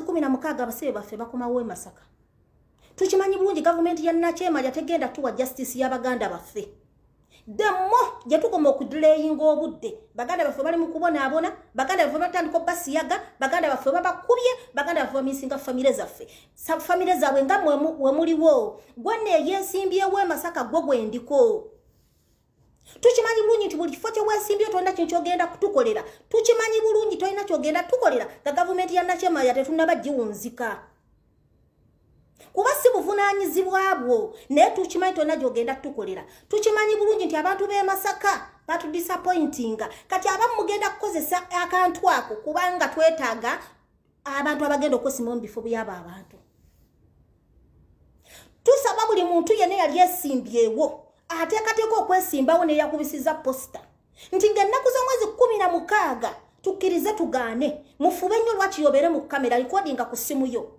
z'omwezi 16 abasibe baffe bakomawo e Masaka. Tukimanyi bulungi gavumenti ya Nakyemali tegenda tuwa justice y'abaganda baffe. Demo gye tukoma okudelayinga obudde, baganda baffe bali mu kubonaabona, baganda baffe batandika obasiyaga, baganda baffe babakubye, baganda baffe bamisinga famire zaffe, famire zaabwe nga we muliwo. Gwe neeyesimbyewo e Masaka gwe gwendiko. Tukimanyi bulungi nti buli kifo kye weesimbyewo tolina kintu ky'ogenda kutukolera. Tukimanyi bulungi tolina ky'ogenda tukolera nga gavumenti ya Nakyemali tetunnaba giwunzika. Kuba si buvunaanyizibwa bwo, naye tukimanyi tolina gy'ogenda tukolera. Tukimanyi bulungi nti abantu b'e Masaka batudisappointinga. Kati abamu mugenda kukozesa akantu ako kubanga twetaaga abantu abagenda okwesimba mu bifo by'abo abantu. Tusaba buli muntu yenna eyali esimbyewo ateekateeka okwesimbawo neyakubisiza posita nti ng'ennaku z'omwezi 16 tukkirize tugaane, mufube nnyo lwaki yobeere mu kamera likodinga ku ssimu yo.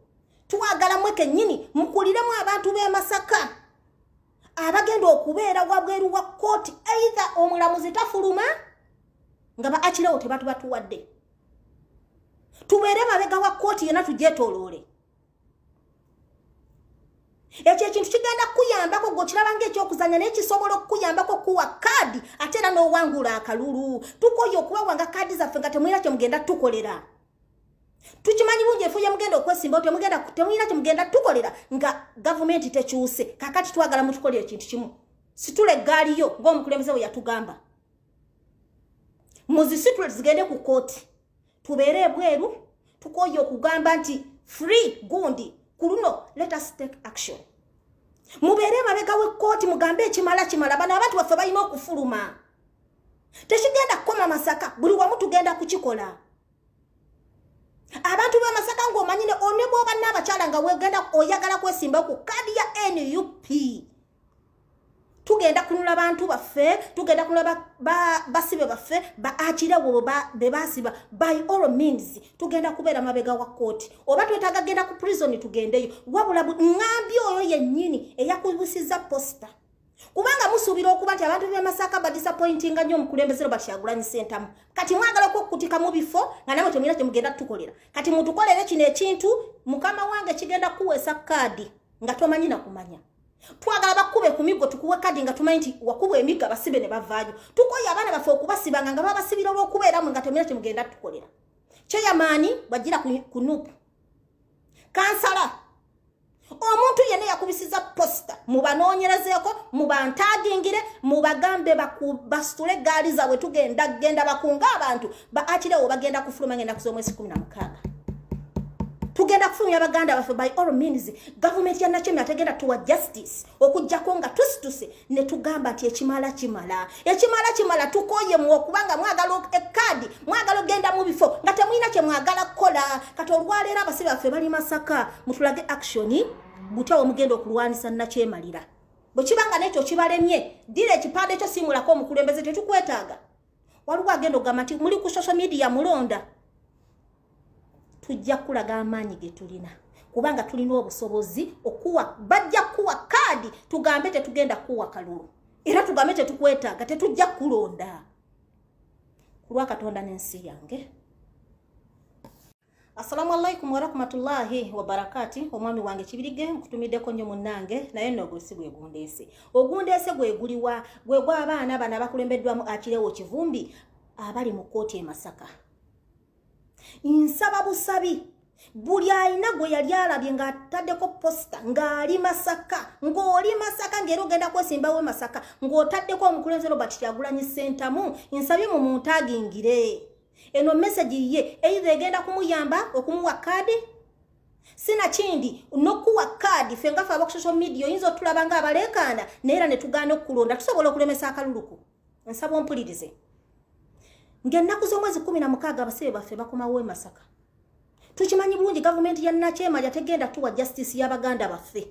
Twagala mmwe kennyini mukuliremu abantu b'e Masaka abagenda okubeera wabweru wa kkooti, either omulamuzi tafuluma nga ba akirewo tebatubatuwadde, tubeere mabega wa kkooti yonna tugyetooloole. Ekyo ekintu kigenda kukuyambako gwe okiraba ng'ekyokuzannya, naye kisobola okukuyambako okuwa kaadi ate era n'owangula akalulu. Tukoye okubawanga kaadi zaffe nga temulina kye mugenda tukolera. Tukimanyi bulungi ebifo bye mugenda okwesimbawo temulina kye mugenda tukolera nga gavumenti tekyuse. Kaakati twagala mutukolere ekintu kimu, situla eggaali yo ng'omukulembeze bwe yatugamba, muzisitule zigende ku kkooti, tubeere ebweru. Tukoye okugamba nti free gundi ku luno, let us take action. Mubeere mabega w'ekkooti mugambe ekimala kimala, bano abantu baffe balina okufuluma. Tekigenda kukoma Masaka, buli wamu tugenda kukikola. Abantu b'e Masaka ng'omanyi ne bw'oba n'abakyala nga wegenda oyagala kwesimba ku kaadi ya NUP, tugenda kunula bantu baffe, tugenda kunula basibe baffe ba akirewo be basiba. By all means tugenda kubeera mabega wa kkooti, oba twetaaga genda ku prison tugendeyo. Wabula ŋŋambye oyo yennyini eyakubusiza posita, kubanga musuubira okuba nti abantu b'e Masaka badisappointinga nnyo omukulembeze Robert Kyagulanyi Ssentamu. Kati mwagala okukkutika mu bifo nga namwe temulina kye mugenda tukolera. Kati mutukolere kino ekintu, mukama wange kigenda kuweesa kaadi nga tomanyi na kumanya. Twagala bakube ku miggo tukuwe kaadi nga tumanyi nti wakubwa emiggo abasibe ne bavaayo. Tukoye abaana baffe okubasibanga nga babasibira olw'okubeeramu nga temulina kye mugenda tukolera. Chairman bajira ku NUP, kansala, omuntu yenna yakubisiza posita mubanoonyerezeeko, mubantagingire, mubagambe basitule eggaali zaabwe, tugenda genda bakunga abantu ba akirewo bagenda kufuluma ng'ennaku z'omwezi 16. Tugenda kufulumya baganda baffe by all means. Gavumenti ya Nakyemali tegenda tuwa justice okuggyako nga tusituse ne tugamba nti ekimala kimala, ekimala kimala. Tukoye mu okubanga mwagala ekkaadi, mwagala ogenda mu bifo nga temulina kye mwagala kukola. Kati olwaleero abasibe baffe bali Masaka, mutulage action butya we mugenda okulwanisa Nakyemalira. Bwe kiba nga n'ekyo kibalemye, ddira ekipande kyo siimulako omukulembeze, tetukwetaaga. Waliwo agenda okugamba nti muli ku social media mulonda. Tujja kulaga amaanyi ge tulina, kubanga tulina obusobozi okuwa, bajja kuwa kaadi tugambe tetugenda kuwa kalulu, era tugambe tetukwetaaga, tetujja kulonda. Ku lwa Katonda n'ensi yange. Assalamu alaikum warahmatullahi wabarakati. Omwami wange Kibirige, nkutumiddeko nnyo munnange, naye nno ogwo si gwe gundeese. Ogundeese gwe guliwa? Gwe gw'abaana bano abakulembeddwamu Akirewo Kivumbi abali mu kkooti e Masaka. Nsaba busabi buli alina gwe yali alabye ng'ataddeko posita ng'ali Masaka, ng'oli Masaka, ng'era ogenda kwesimbawo e Masaka, ng'otaddeko omukulembeze Robert Kyagulanyi Ssentamu, nsabye mu muntagingire. Eno message ye either egenda kumuyamba okumuwa kaadi, sinakindi n'okuwa kaadi. Ffe nga ffe aba ku social media oyinza otulaba nga abaleekaana, naye era ne tugaana okukulonda, tusobola okulemesa akaluluku. Nsaba ompulirize. Ng'ennaku z'omwezi 16 abasibe baffe bakomawo e Masaka. Tukimanyi bulungi gavumenti ya Nakyemali tegenda tuwa justice y'abaganda baffe.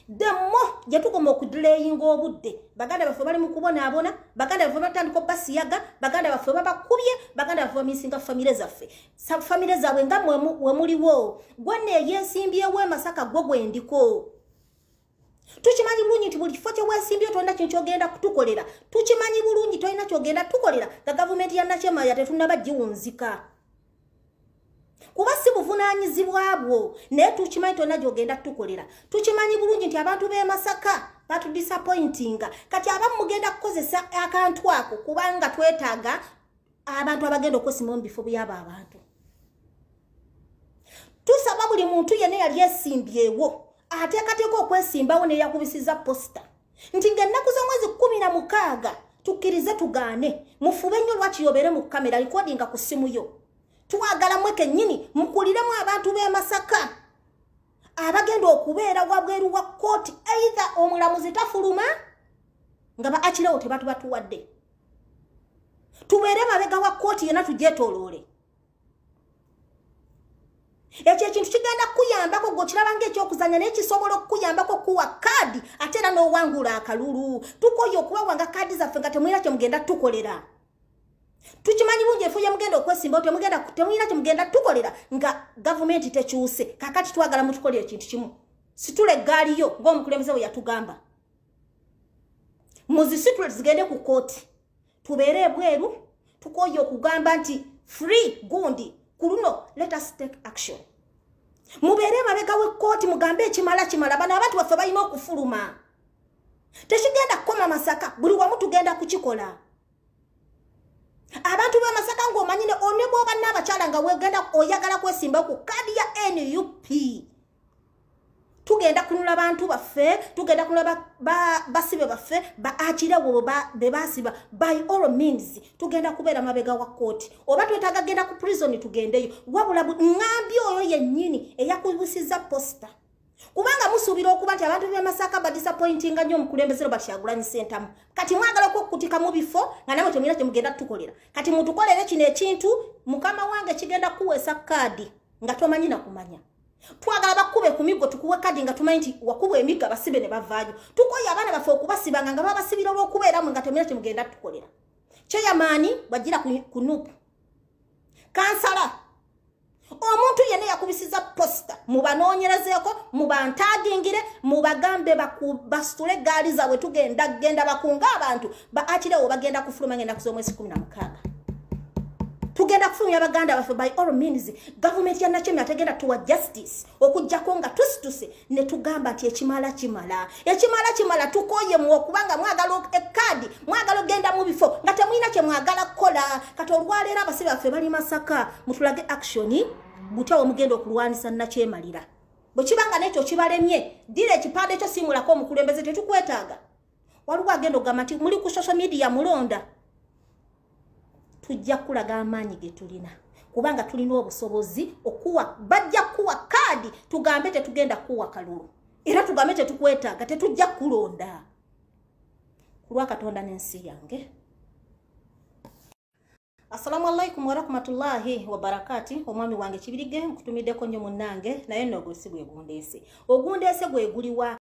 Demo gye tukoma okudelayinga obudde, baganda baffe bali mu kubonaabona, baganda baffe batandika obasiyaga, baganda baffe babakubye, baganda baffe bamisinga famire zaffe, famire zaabwe nga we muliwo. Gwe neeyesimbyewo e Masaka gwe gwendiko. Tukimanyi bulungi nti buli kifo kye weesimbyewo tolina kintu ky'ogenda kutukolera. Tukimanyi bulungi tolina ky'ogenda tukolera nga gavumenti ya Nakyemali tetunnaba giwunzika. Kuba si buvunaanyizibwa bwo, naye tukimanyi tonna gy'ogenda tukolera. Tukimanyi bulungi nti abantu b'e Masaka batudisappointinga. Kati abamu mugenda kukozesa akantu ako kubanga twetaaga abantu abagenda okwesimba mu bifo by'abo abantu. Tusaba buli muntu yenna yali esimbyewo ateekateeka okwesimbawo neyakubisiza posita nti ng'ennaku z'omwezi 16 tukkirize tugaane, mufube nnyo lwaki yobeere mu kamera likodinga ku ssimu yo. Twagala mmwe kennyini mukuliremu abantu b'e Masaka abagenda okubeera wabweru wa kkooti, either omulamuzi tafuluma nga ba akirawo tebatubatuwadde, tubeere mabega wa kkooti yonna tugyetooloole. Ekyo ekintu kigenda kukuyambako gw'okiraba ng'ekyokuzannya, naye kisobola okukuyambako okuwa kaadi ate era n'owangula akalulu. Tukoye okubawanga kaadi zaffe nga temulina kye mugenda tukolera. Tukimanyi bungi efu ye mugenda okwesimbawo temulina kye mugenda tukolera nga gavumenti tekyuse. Kaakati twagala mutukolere ekintu kimu, situla eggaali yo ng'omukulembeze bwe yatugamba, muzisitule zigende ku kkooti, tubeere ebweru. Tukoye okugamba nti free gundi ku luno, let us take action. Mubeere mabega w'ekkooti mugambe ekimala kimala, bano abantu baffe balina okufuluma. Tekigenda kukoma Masaka, buli wamu tugenda kukikola. Abantu b'e Masaka ng'omanyi ne bw'oba n'abakyala nga wegenda oyagala kwesimba ku kaadi ya NUP, tugenda kunula bantu baffe, tugenda kunula basibe baffe ba akirawo be basiba. By all means tugenda kubeera mabega wa kkooti, oba twetaaga genda ku prison tugendeyo. Wabula ŋŋambye oyo yennyini eyakubusiza posita, kubanga musuubira okuba nti abantu b'e Masaka badisappointinga nnyo omukulembeze Robert Kyagulanyi Ssentamu. Kati mwagala okukkutika mu bifo nga namwe temulina kye mugenda tukolera. Kati mutukolere kino ekintu, mukama wange kigenda kukuweesa kaadi nga tomanyi na kumanya. Twagala bakube ku miggo tukuwe kaadi nga tumanyi nti wakubwa emiggo abasibe ne bavaayo. Tukoye abaana baffe okubasibanga nga babasibira olw'okubeeramu nga temulina kye mugenda tukolera. Chairman bw'ajjira ku NUP, kansala, omuntu yenna yakubisiza posita mubanoonyerezeeko, mubantagingire, mubagambe basitule eggaali zaabwe, tugenda genda bakunga abantu ba akirewo bagenda kufuluma ng'ennaku z'omwezi 16. Tugenda kufulumya baganda baffe by all means. Gavumenti ya Nakyemi ategenda tuwa justice okuggyako nga tusituse ne tugamba nti ekimala kimala, ekimala kimala. Tukoye mu okubanga mwagala ekkaadi, mwagala ogenda mu bifo nga temulina kye mwagala kukola. Kati olwaleero abasibe baffe bali Masaka, mutulage action butya we mugenda okulwanisa Nakyemalira. Bwe kiba nga n'ekyo kibalemye, ddira ekipande kyo siimulako omukulembeze, tetukwetaaga. Waliwo agenda okugamba nti muli ku social media mulonda, tujja kulaga amaanyi ge tulina kubanga tulina obusobozi okuwa, bajja kuwa kaadi tugambe tetugenda kuwa kalulu, era tugambe tetukwetaaga, tetujja kulonda. Ku lwa Katonda n'ensi yange. Assalamu alaikum warahmatullahi wabarakati. Omwami wange Kibirige nkutumiddeko nnyo munnange, naye nno ogwo si gwe gundeese. Ogundeese gwe guliwa?